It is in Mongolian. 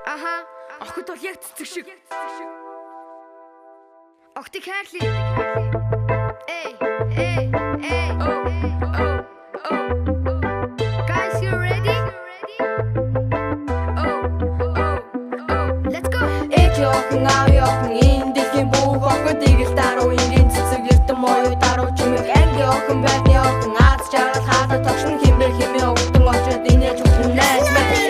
Аха. Охид бол яг цэцэг шиг. Охидыг хайрлая. Эй, эй, эй. Oh, oh, oh, Guys, you ready? Oh, oh, oh. Let's go. Ээж охин, аав охин, энэ дэлхийн бүх охид игэл даруй, энгийн цэцэг, эрдэм оюу даруй чимэг, анги охин, байрны охин, аз жаргал хаалга тогшин химээ химээ өвдөн очоод инээж үхэн найз маань.